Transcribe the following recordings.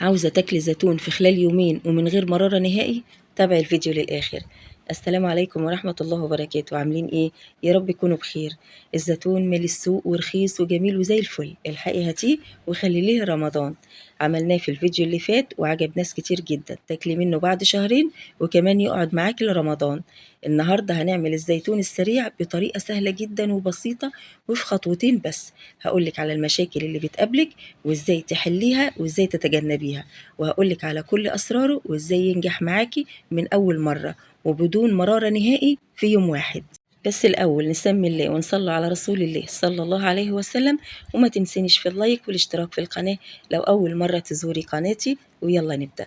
عاوزة تاكلي زيتون في خلال يومين ومن غير مرارة نهائي؟ تابعي الفيديو للآخر. السلام عليكم ورحمة الله وبركاته. عاملين ايه؟ يا رب يكونوا بخير. الزيتون مالي السوق ورخيص وجميل وزي الفل، الحقي هاتيه وخليه رمضان. عملناه في الفيديو اللي فات وعجب ناس كتير جدا، تاكلي منه بعد شهرين وكمان يقعد معاك لرمضان. النهارده هنعمل الزيتون السريع بطريقة سهلة جدا وبسيطة وفي خطوتين بس. هقولك على المشاكل اللي بتقابلك وازاي تحليها وازاي تتجنبيها، وهقولك على كل اسراره وازاي ينجح معاكي من اول مرة وبدون مرارة نهائي في يوم واحد. بس الأول نسمي الله ونصلي على رسول الله صلى الله عليه وسلم، وما تنسينيش في اللايك والاشتراك في القناة لو أول مرة تزوري قناتي. ويلا نبدأ.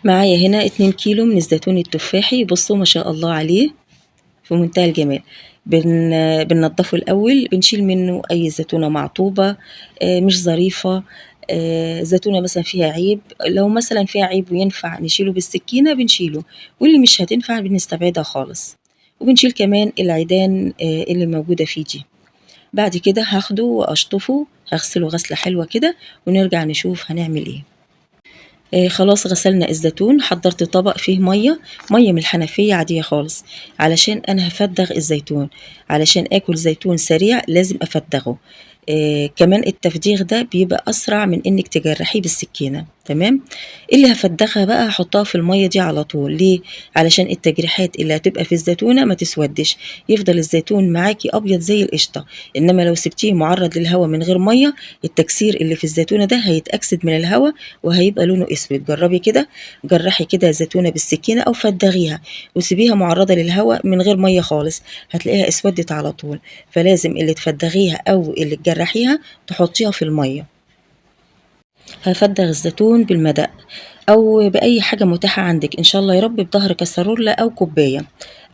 معايا هنا 2 كيلو من الزيتون التفاحي، بصوا ما شاء الله عليه في منتهى الجمال. بننضفه الأول، بنشيل منه أي زيتونة معطوبة، مش ظريفة، زيتونة مثلا فيها عيب. لو مثلا فيها عيب وينفع نشيله بالسكينة بنشيله، واللي مش هتنفع بنستبعدها خالص. وبنشيل كمان العيدان اللي موجودة فيه دي. بعد كده هاخده واشطفه، هغسله غسلة حلوة كده ونرجع نشوف هنعمل ايه. خلاص غسلنا الزيتون. حضرت طبق فيه مية من الحنفية عادية خالص، علشان انا هفدغ الزيتون. علشان اكل زيتون سريع لازم افدغه. كمان التفديغ ده بيبقى اسرع من انك تجرحيه بالسكينة. تمام. اللي هفدغها بقى هحطها في المية دي على طول. ليه؟ علشان التجريحات اللي هتبقى في الزيتونه ما تسودش، يفضل الزيتون معاكي ابيض زي القشطه. انما لو سبتيه معرض للهواء من غير مية، التكسير اللي في الزيتونه ده هيتاكسد من الهواء وهيبقى لونه اسود. جربي كده، جرحي كده زيتونه بالسكينة او فدغيها وسيبيها معرضه للهواء من غير مية خالص، هتلاقيها اسودت على طول. فلازم اللي تفدغيها او اللي تجرحيها تحطيها في المية. هفدغ الزيتون بالمدق او باي حاجة متاحة عندك، ان شاء الله يا رب بظهر كسرولة او كوباية،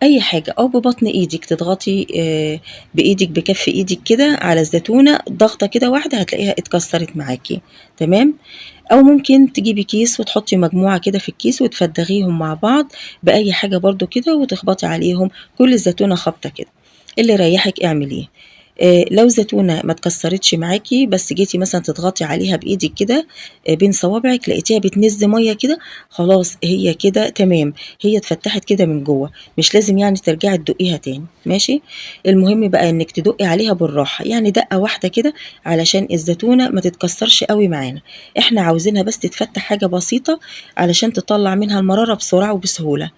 اي حاجة، او ببطن ايدك تضغطي بايدك بكف ايدك كده على الزيتونه ضغطه كده واحدة، هتلاقيها اتكسرت معاكي. تمام. او ممكن تجيبي كيس وتحطي مجموعة كده في الكيس وتفدغيهم مع بعض باي حاجة برضو كده، وتخبطي عليهم كل الزيتونه خبطه كده. اللي يريحك اعمليه. لو زيتونه ما اتكسرتش معاكي، بس جيتي مثلا تضغطي عليها بايدك كده بين صوابعك، لقيتيها بتنز مية كده، خلاص هي كده تمام، هي اتفتحت كده من جوه، مش لازم يعني ترجعي تدقيها تاني. ماشي. المهم بقى انك تدقي عليها بالراحة، يعني دقه واحدة كده، علشان الزيتونه ما تتكسرش قوي معانا. احنا عاوزينها بس تتفتح حاجة بسيطة علشان تطلع منها المرارة بسرعة وبسهوله.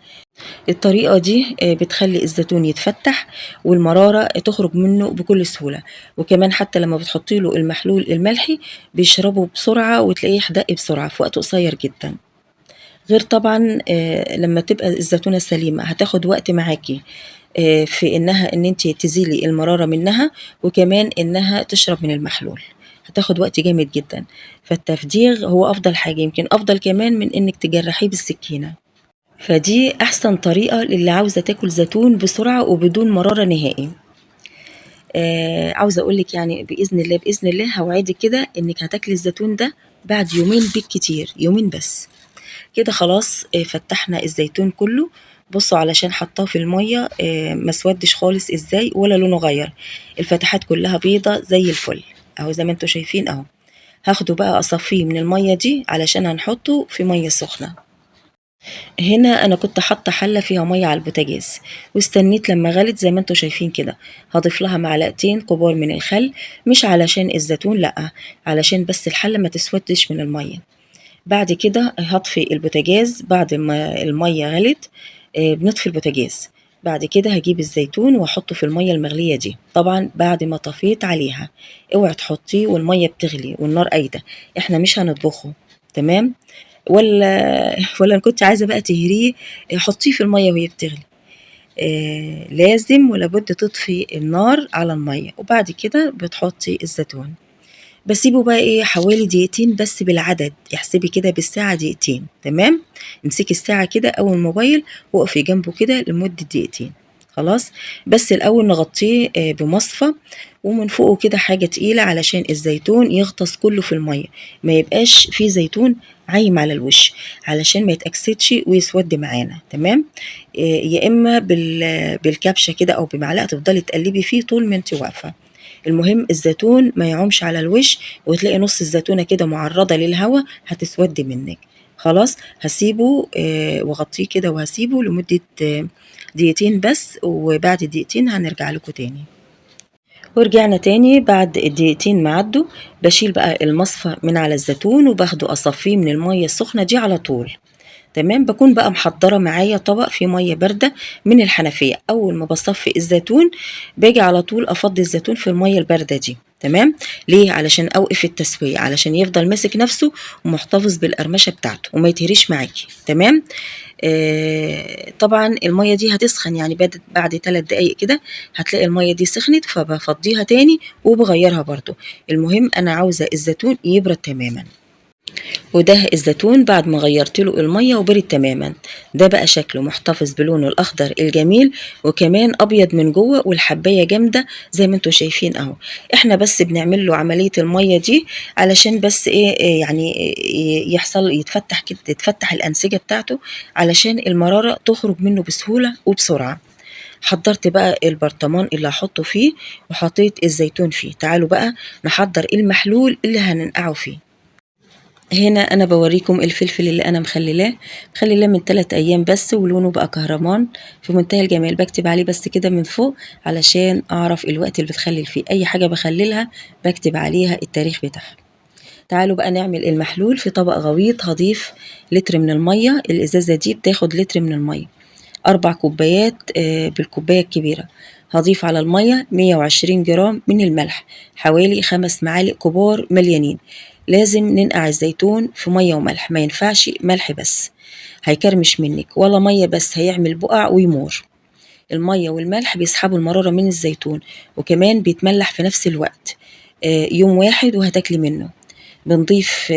الطريقة دي بتخلي الزيتون يتفتح والمرارة تخرج منه بكل سهولة، وكمان حتى لما بتحطي له المحلول الملحي بيشربه بسرعة وتلاقيه يحدق بسرعة في وقت قصير جدا. غير طبعا لما تبقى الزيتونة سليمة هتاخد وقت معاكي في ان انت تزيلي المرارة منها، وكمان انها تشرب من المحلول، هتاخد وقت جامد جدا. فالتفديغ هو افضل حاجة، يمكن افضل كمان من انك تجرحيه بالسكينة. فدي احسن طريقة للي عاوزة تاكل زيتون بسرعة وبدون مرارة نهائي. عاوزة اقولك يعني بإذن الله بإذن الله هوعدك كده انك هتاكلي الزيتون ده بعد يومين بالكتير، يومين بس كده. خلاص فتحنا الزيتون كله. بصوا علشان حطاه في المية ما سودش خالص ازاي ولا لونه غير، الفتحات كلها بيضة زي الفل اهو، زي ما انتوا شايفين اهو. هاخده بقى اصفيه من المية دي علشان هنحطه في مية سخنة. هنا انا كنت حاطه حله فيها مية على البوتاجاز، واستنيت لما غلت زي ما انتوا شايفين كده. هضيف لها معلقتين كبار من الخل، مش علشان الزيتون لا، علشان بس الحلة ما تسودش من المية. بعد كده هطفي البوتاجاز بعد ما المية غلت، بنطفي البوتاجاز. بعد كده هجيب الزيتون واحطه في المية المغليه دي، طبعا بعد ما طفيت عليها. اوعي تحطيه والمية بتغلي والنار قايدة، احنا مش هنطبخه. تمام. ولا كنت عايزه بقى تهريه، حطيه في المية وهي بتغلي. لازم ولا بد تطفي النار على المية، وبعد كده بتحطي الزيتون. بسيبه بقى ايه حوالي دقيقتين بس بالعدد، احسبي كده بالساعة دقيقتين. تمام. امسكي الساعة كده او الموبايل وقفي جنبه كده لمدة دقيقتين. خلاص. بس الاول نغطيه بمصفى، ومن فوقه كده حاجة تقيلة علشان الزيتون يغطس كله في المية، ما يبقاش فيه زيتون عايم على الوش، علشان ما يتأكسدش ويسود معانا. تمام. يا اما بالكبشه كده او بمعلقه تفضلي تقلبي فيه طول ما انت واقفة. المهم الزيتون ما يعومش على الوش وتلاقي نص الزيتونه كده معرضه للهواء، هتسود منك. خلاص هسيبه واغطيه كده وهسيبه لمدة دقيقتين بس، وبعد دقيقتين هنرجع لكم تاني. ورجعنا تاني بعد الدقيقتين ما عدوا، بشيل بقى المصفى من على الزيتون وباخده اصفيه من المية السخنة دي على طول. تمام. بكون بقى محضرة معايا طبق فيه مية باردة من الحنفية، اول ما بصفي الزيتون باجي على طول افضي الزيتون في المية البارده دي. تمام. ليه؟ علشان اوقف التسوية، علشان يفضل ماسك نفسه ومحتفظ بالقرمشه بتاعته وما يتهريش معاكي. تمام. طبعا المية دي هتسخن، يعني بعد 3 دقايق كده هتلاقي المية دي سخنت، فبفضيها تاني وبغيرها برضو. المهم انا عاوزه الزيتون يبرد تماما، وده الزيتون بعد ما غيرت له المية وبرد تماما. ده بقى شكله محتفظ بلونه الاخضر الجميل، وكمان ابيض من جوه، والحبايه جامدة زي ما انتم شايفين اهو. احنا بس بنعمل له عملية المية دي علشان بس ايه، يعني إيه يحصل يتفتح كده، تتفتح الانسجة بتاعته علشان المرارة تخرج منه بسهولة وبسرعة. حضرت بقى البرطمان اللي هحطه فيه وحطيت الزيتون فيه. تعالوا بقى نحضر المحلول اللي هننقعه فيه. هنا انا بوريكم الفلفل اللي انا مخللاه من 3 ايام بس، ولونه بقى كهرمان في منتهى الجمال. بكتب عليه بس كده من فوق علشان اعرف الوقت اللي بتخلل فيه. اي حاجة بخللها بكتب عليها التاريخ بتاعها. تعالوا بقى نعمل المحلول. في طبق غويط هضيف لتر من المية، الازازه دي بتاخد لتر من المية، 4 كوبايات بالكوبايه الكبيرة. هضيف على المية 120 جرام من الملح، حوالي 5 معالق كبار مليانين. لازم ننقع الزيتون في مية وملح، ما ينفعش ملح بس هيكرمش منك، ولا مية بس هيعمل بقع ويمور. المية والملح بيسحبوا المرارة من الزيتون، وكمان بيتملح في نفس الوقت. يوم واحد وهتاكلي منه. بنضيف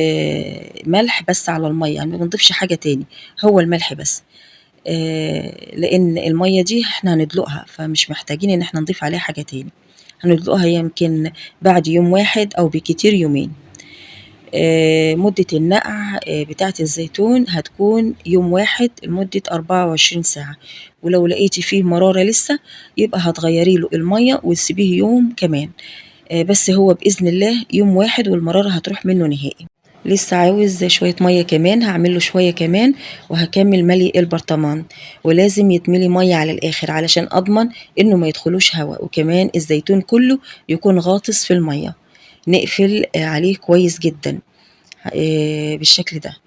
ملح بس على المية، يعني ما بنضيفش حاجة تاني، هو الملح بس، لان المية دي احنا هندلقها، فمش محتاجين ان احنا نضيف عليها حاجة تاني. هندلقها يمكن بعد يوم واحد او بكتير يومين. مدة النقع بتاعة الزيتون هتكون يوم واحد لمدة 24 ساعة، ولو لقيتي فيه مرارة لسه يبقى هتغيري له المية وتسيبيه يوم كمان، بس هو بإذن الله يوم واحد والمرارة هتروح منه نهائي. لسه عاوز شوية مية كمان، هعمل له شوية كمان وهكمل ملي البرطمان. ولازم يتملي مية على الآخر علشان أضمن إنه ما يدخلوش هواء، وكمان الزيتون كله يكون غاطس في المية. نقفل عليه كويس جدا بالشكل ده.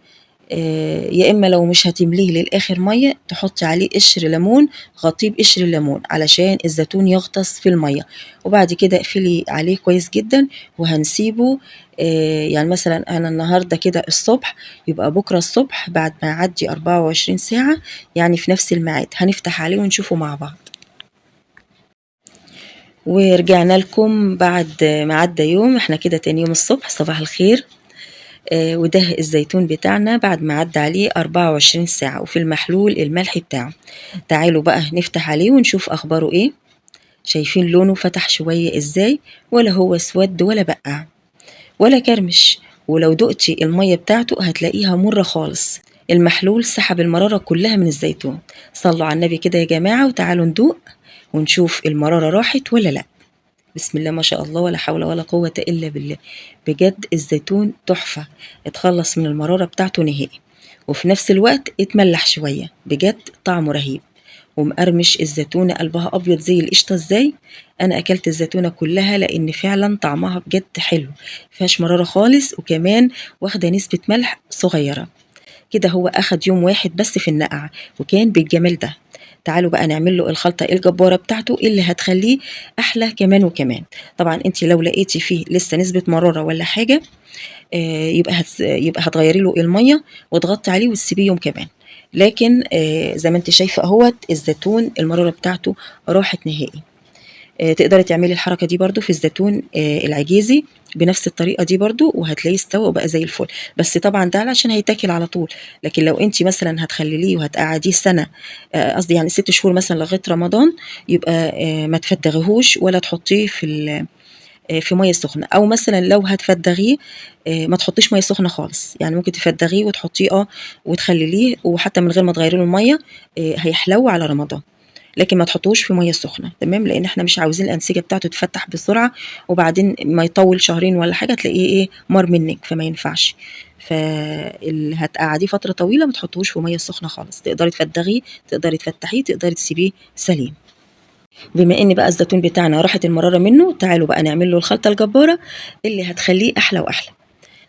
يا اما لو مش هتمليه للاخر مية تحطي عليه قشر ليمون، غطيه بقشر الليمون علشان الزيتون يغطس في المية، وبعد كده اقفلي عليه كويس جدا وهنسيبه. يعني مثلا انا النهارده كده الصبح، يبقى بكره الصبح بعد ما يعدي 24 ساعة، يعني في نفس الميعاد هنفتح عليه ونشوفه مع بعض. ورجعنا لكم بعد ما عدى يوم، احنا كده تاني يوم الصبح، صباح الخير. وده الزيتون بتاعنا بعد ما عدى عليه 24 ساعة وفي المحلول الملحي بتاعه. تعالوا بقى نفتح عليه ونشوف اخباره ايه. شايفين لونه فتح شوية ازاي، ولا هو اسود ولا بقع ولا كرمش، ولو دقتي المية بتاعته هتلاقيها مرة خالص. المحلول سحب المرارة كلها من الزيتون. صلوا على النبي كده يا جماعة، وتعالوا ندوق ونشوف المرارة راحت ولا لا. بسم الله ما شاء الله، ولا حول ولا قوة إلا بالله. بجد الزيتون تحفة، اتخلص من المرارة بتاعته نهائي، وفي نفس الوقت اتملح شوية. بجد طعمه رهيب ومقرمش. الزيتونة قلبها أبيض زي القشطة. ازاي أنا أكلت الزيتونة كلها، لأن فعلا طعمها بجد حلو، مفيهاش مرارة خالص، وكمان واخدة نسبة ملح صغيرة كده. هو أخد يوم واحد بس في النقع وكان بالجمال ده. تعالوا بقى نعمل له الخلطة الجبارة بتاعته اللي هتخليه أحلى كمان وكمان. طبعا انت لو لقيتي فيه لسه نسبة مرارة ولا حاجة، يبقى هتغيري له المية وتغطي عليه وتسيبيه يوم كمان. لكن زي ما انت شايفة اهوت الزيتون المرارة بتاعته راحت نهائي. تقدري تعملي الحركة دي برضو في الزيتون العجيزي بنفس الطريقة دي برضو، وهتلاقيه استوى وبقى زي الفل. بس طبعا ده علشان هيتاكل على طول، لكن لو انت مثلا هتخلليه وهتقعديه سنة، قصدي يعني 6 شهور مثلا لغاية رمضان، يبقى ما تفدغيهوش ولا تحطيه في مية سخنة. او مثلا لو هتفدغيه، ما تحطيش مية سخنة خالص، يعني ممكن تفدغيه وتحطيه وتخلليه، وحتى من غير ما تغيري له المية، هيحلو على رمضان. لكن ما تحطوش في مية سخنة، تمام؟ لان احنا مش عاوزين الانسجة بتاعته تتفتح بسرعة وبعدين ما يطول شهرين ولا حاجة تلاقيه ايه مر منك، فما ينفعش. فاللي هتقعديه فترة طويلة ما تحطوش في مية سخنة خالص، تقدري تفدغيه، تقدري تفتحيه، تقدري تسيبيه سليم. بما ان بقى الزيتون بتاعنا راحت المرارة منه، تعالوا بقى نعمل له الخلطة الجبارة اللي هتخليه احلى واحلى.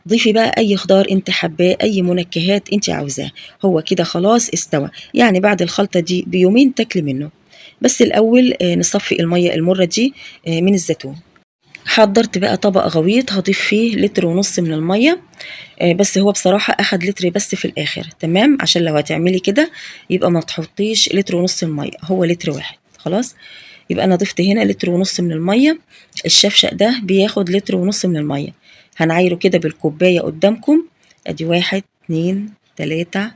ضيفي بقى اي خضار انت حباه، اي منكهات انت عاوزاها. هو كده خلاص استوى، يعني بعد الخلطة دي بيومين تاكلي منه. بس الاول نصفي المية المرة دي من الزيتون. حضرت بقى طبق غويط هضيف فيه 1.5 لتر من المية، بس هو بصراحة اخد لتر بس في الاخر، تمام؟ عشان لو هتعملي كده يبقى ما تحطيش 1.5 لتر المية، هو 1 لتر خلاص. يبقى انا ضفت هنا 1.5 لتر من المية. الشفشق ده بياخد 1.5 لتر من المية. هنعايره كده بالكوباية قدامكم، ادي 1 2 3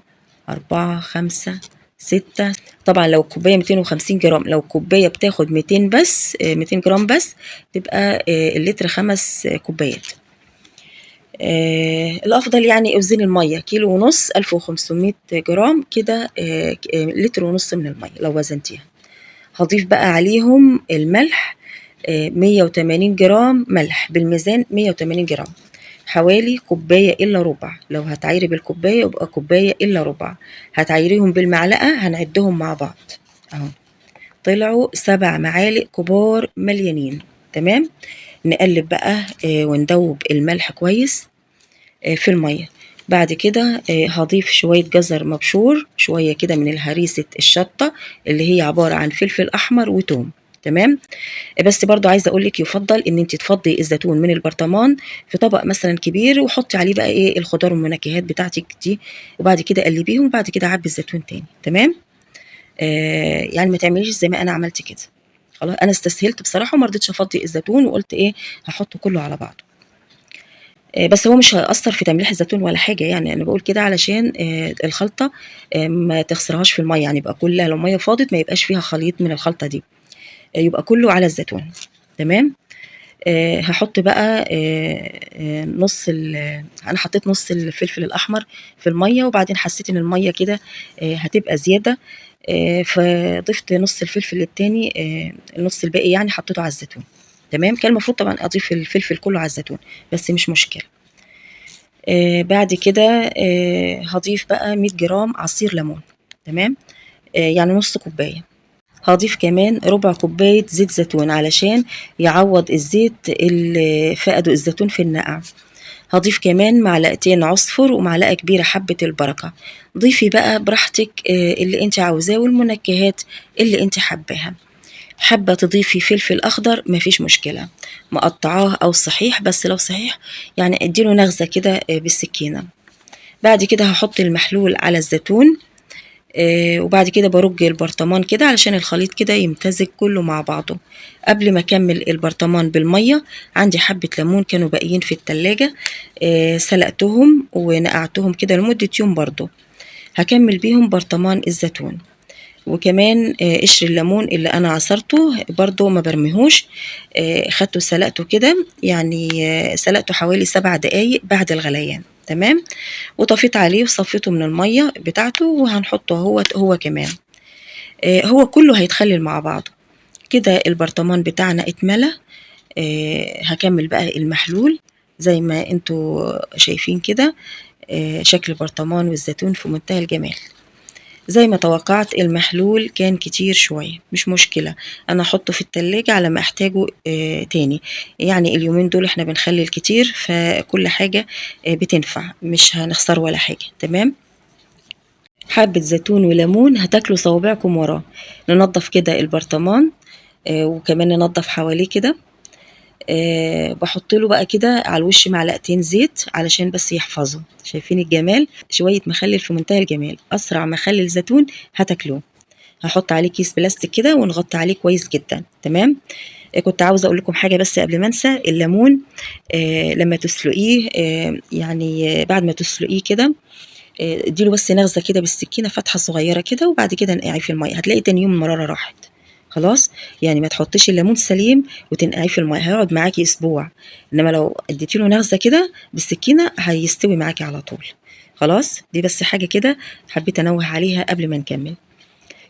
4 5 6. طبعا لو الكوباية 250 جرام، لو الكوباية بتاخد 200 بس، 200 جرام بس، تبقى اللتر 5 كوبايات. الأفضل يعني اوزني المية 1.5 كيلو، 1500 جرام كده، 1.5 لتر من المية لو وزنتيها. هضيف بقى عليهم الملح، 180 جرام ملح بالميزان، 180 جرام، حوالي كوباية إلا ربع. لو هتعايري بالكوباية يبقى كوباية إلا ربع، هتعايريهم بالمعلقة هنعدهم مع بعض أهو. طلعوا 7 معالق كبار مليانين، تمام؟ نقلب بقى وندوب الملح كويس في المية. بعد كده هضيف شوية جزر مبشور، شوية كده من الهريسة الشطة اللي هي عبارة عن فلفل أحمر وتوم، تمام؟ بس برضو عايزة أقولك يفضل إن انت تفضي الزيتون من البرطمان في طبق مثلا كبير، وحطي عليه بقى إيه الخضار والمنكهات بتاعتك دي، وبعد كده قلبيهم، وبعد كده عبي الزيتون تاني، تمام؟ يعني ما تعمليش زي ما أنا عملت كده. خلاص أنا استسهلت بصراحة وما رضيتش أفضي الزيتون، وقلت إيه هحطه كله على بعضه. بس هو مش هيأثر في تمليح الزيتون ولا حاجة، يعني أنا بقول كده علشان الخلطة ما تخسرهاش في المية، يعني يبقى كلها لو المية فاضت ما يبقاش فيها خليط من الخلطة دي، يبقى كله على الزيتون، تمام؟ هحط بقى، نص أنا حطيت نص الفلفل الأحمر في المية، وبعدين حسيت إن المية كده هتبقى زيادة، فضفت نص الفلفل التاني، النص الباقي يعني حطيته على الزيتون، تمام؟ كان المفروض طبعا أضيف الفلفل كله على الزيتون، بس مش مشكلة. بعد كده هضيف بقى 100 جرام عصير ليمون، تمام؟ يعني نص كوباية. هضيف كمان ربع كوباية زيت زيتون علشان يعوض الزيت اللي فقده الزيتون في النقع. هضيف كمان معلقتين عصفر ومعلقة كبيرة حبة البركة. ضيفي بقى براحتك، اللي انت عاوزاه والمنكهات اللي انت حباها. حابة تضيفي فلفل أخضر مفيش مشكلة، مقطعاه أو صحيح، بس لو صحيح يعني اديله نغزة كده، بالسكينة. بعد كده هحط المحلول على الزيتون، وبعد كده برج البرطمان كده علشان الخليط كده يمتزج كله مع بعضه. قبل ما اكمل البرطمان بالمية، عندي حبة ليمون كانوا باقيين في التلاجة، سلقتهم ونقعتهم كده لمدة يوم برضو، هكمل بيهم برطمان الزيتون. وكمان قشر الليمون اللي انا عصرته برضو ما برميهوش، خدته سلقته كده، سلقته حوالي 7 دقايق بعد الغليان، تمام؟ وطفيت عليه وصفيته من المية بتاعته، وهنحطه هو كمان، هو كله هيتخلل مع بعضه كده. البرطمان بتاعنا اتملى. هكمل بقى المحلول زي ما انتوا شايفين كده، شكل البرطمان والزيتون في منتهى الجمال. زي ما توقعت المحلول كان كتير شوية، مش مشكلة، أنا هحطه في التلاجة على ما أحتاجه، تاني. يعني اليومين دول احنا بنخلي الكتير، فكل حاجة، بتنفع، مش هنخسر ولا حاجة، تمام؟ حبة زيتون وليمون هتاكلوا صوابعكم وراه. ننظف كده البرطمان، وكمان ننظف حواليه كده. بحط له بقى كده على الوش معلقتين زيت علشان بس يحفظه. شايفين الجمال؟ شوية مخلل في منتهى الجمال، أسرع مخلل زيتون هتاكلوه. هحط عليه كيس بلاستيك كده ونغطي عليه كويس جدا، تمام؟ كنت عاوزة أقول لكم حاجة بس قبل ما أنسى. الليمون، لما تسلقيه، بعد ما تسلقيه كده، اديله بس نغزة كده بالسكينة، فتحة صغيرة كده، وبعد كده نقعيه في المية، هتلاقي تاني يوم المرارة راحت خلاص. يعني ما تحطيش الليمون سليم وتنقعيه في المية، هيقعد معاكي اسبوع، انما لو اديتي له نغزه كده بالسكينة هيستوي معاكي على طول. خلاص، دي بس حاجة كده حبيت انوه عليها قبل ما نكمل.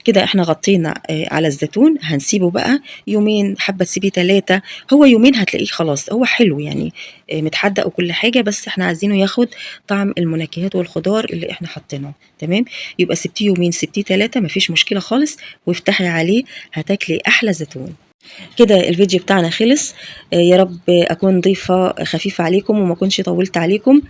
كده احنا غطينا على الزيتون. هنسيبه بقى يومين، حابة تسيبيه 3، هو يومين هتلاقيه خلاص هو حلو يعني، متحدق وكل حاجة، بس احنا عايزينه ياخد طعم المنكهات والخضار اللي احنا حاطينه. تمام، يبقى سبتيه يومين سبتيه 3 مفيش مشكلة خالص، وافتحي عليه هتاكلي احلى زيتون. كده الفيديو بتاعنا خلص. يا رب اكون ضيفة خفيفة عليكم وما اكونش طولت عليكم.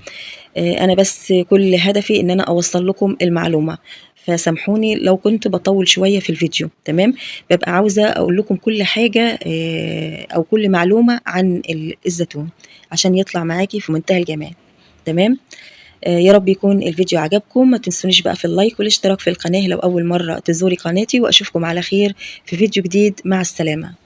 انا بس كل هدفي ان انا اوصل لكم المعلومة، فسامحوني لو كنت بطول شوية في الفيديو. تمام، ببقى عاوزة اقول لكم كل حاجة، او كل معلومة عن الزيتون عشان يطلع معاكي في منتهى الجمال. تمام، يا رب يكون الفيديو عجبكم. ما تنسونيش بقى في اللايك والاشتراك في القناة لو أول مرة تزوري قناتي، وأشوفكم على خير في فيديو جديد. مع السلامة.